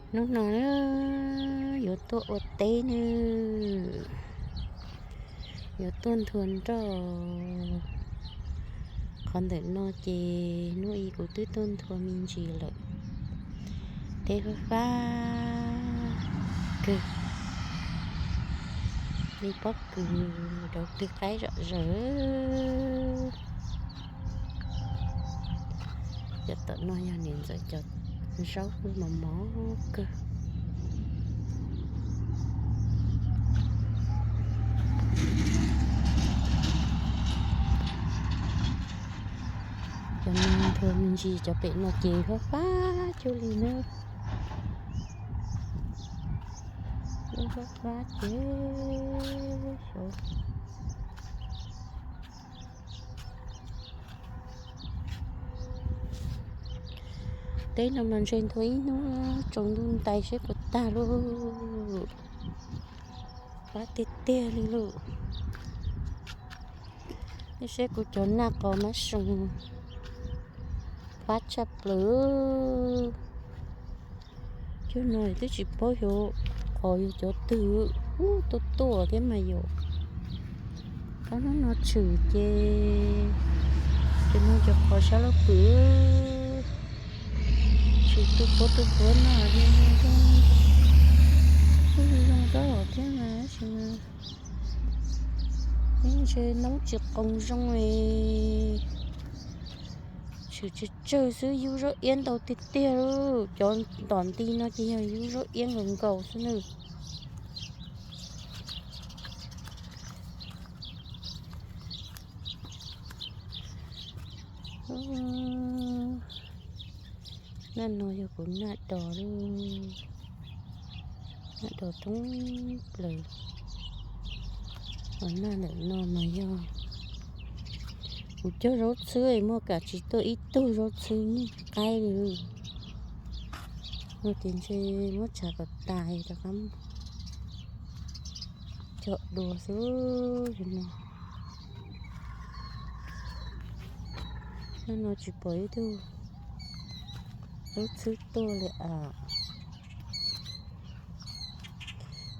Hnub no yuav tuaj ua teb nawb, yuav tuaj nthua nroj. Qhov ntawm no ces hnub ib kuv twb tuaj nthua me ntsis lawm. Teb fab fab kawg, li pob kws rau twg qaib zom zaws. Cov tom no yog niam ntxawm cov zaub mos mos kawg. Cov no nthua me ntsis, cov pem no ces fab fab cuag li na. Lub fab fab ces xyov. Teb no mas ntshe nthua ib hnub tsaus ntuj ntais seb puas tag lauj. Fab tiag tiag li lauj. Nej saib kuv cov naj qos mab soo, fab tshaj plaws. Cov no twb tsis paub xyov qos yog cov twg, tuaj tuaj thiab mas yom. Ob hnub no tshwm ces cov no cov qos sab laj pwm, tsis tuaj puab tuaj puab noj li, zoo zoo, zoo zoo rau thiab mas tab sis mas ntshe noob tsis qoos zoo li. Tshwm tsawg tsawg xwb, yub zaub iab ntau tiag tiag lauj. Cov ntom nti no ces yog yub zaub iab nkaus nkaus xwb nawb. Naj no yog kuv naj dos lauj, naj dos thoob plaws. Ho naj ntawm no mas yog kuv cog zaub txhwb, muaj kam tsis tuaj ib tug zaub txhwb nyuag qaib li. No ces ntshe muab tshav kom tas rov qab cog dua xwb no. Naj no tsis pom ib tug zaub txhwb tuaj li as.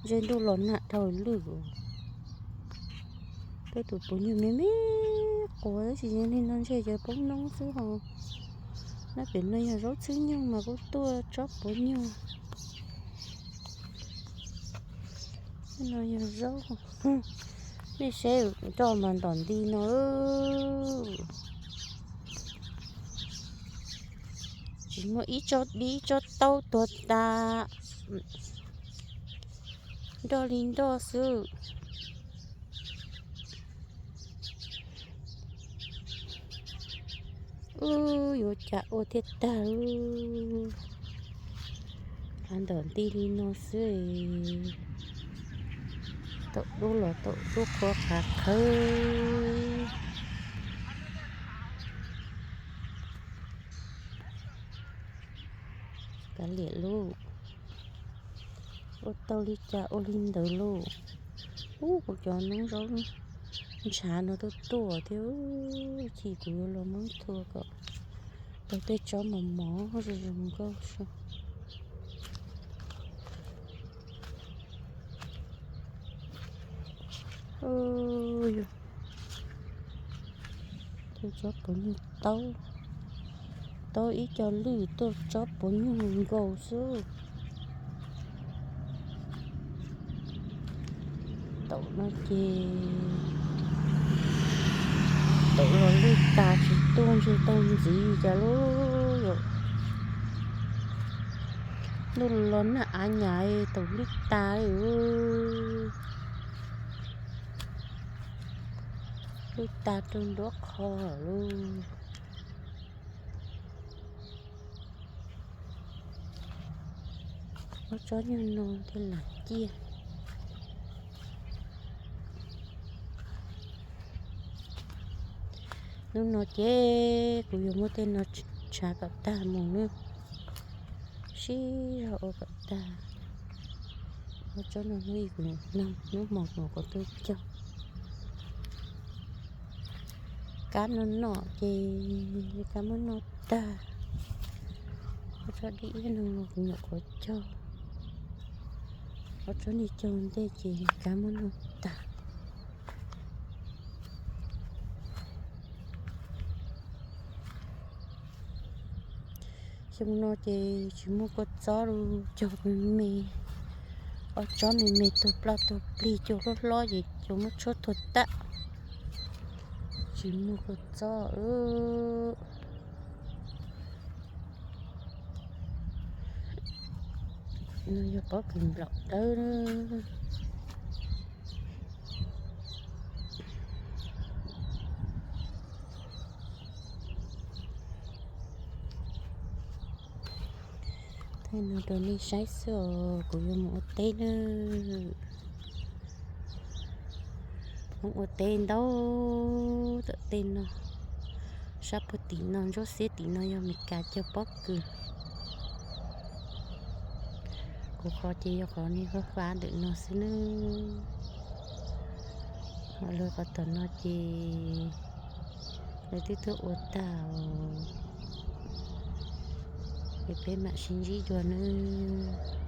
Ntshe ntuj los nag dhau lwj. Tuaj tus puav nyuag me me quav tab sis yog li no ntshe cov poob noob xwb ho. Nab pem no yog zaub txhwb nyuag mas kuj tuaj tsob puav nyuag. No yog zaub, nej saib nroj mas ntom nti no. Tsis muaj ib tsob dib tsob taub tuag tas, nroj li nroj xwb. Ub, yuav cas ua thiaj tag. Qhov ntawm nti li no xwb. Tau dub los tau dub qhuav qhav qhawv. Kav liam lauj. Ua tau li cas ua li ntawd lauj. Ub, kuv cov noob zaub ntshav no tuaj tuaj thiab, chim kuv yuav los muab thua kom tau tej tsob mos mos zoo zoo nkauj so. Yog tsob puav nyuag taub, taub ib co lwj tuaj tsob puav nyuag nkaus xwb. Taum no ces taum los lwj tas tsis tuaj ntshe tau ntxiv cas lauj. Ntuj los nag av nyam taum lwj tas li. Lwj tas rau nruab qhov lawm lauj. Ob tsob nyuag no thiaj lam ciaj. Hnub no ces kuv yuav muab tej no tshav kom tag mus nawb. Sib zog ua kom tag. Ob tsob no hnub ib kuv nim hnoos, hnub hmo kuv mam tuaj cog. Kab no noj ces kab muab noj tag. Ob tsob dib iab no kuv nyuam qhuav cog, ob tsob niag cog ntej ces kav muab noj tag. Xyoo no ces tsis muaj kua txob li, cog me me, ob tsob me me tuag plaj tuag plig, cua hlob hlob ces cua muab tshuab tuag tag, tsis muaj kua txob. No yog pob kws nplaum dawb. Thaij no rau nej saib xwb os, kuv yuav mus ua teb na. Hmoob ua teb ntau tom tej no, sab puag tim no ntsuab xiab tim no yog Meskas cog pob kws. Kuv qhov ces yog qhov niag fab fab ntawm no xwb nawb. Ho lawv qhov tom no ces lawv twb tuaj ua tag os. Es peb mam sib ntsib dua nawb.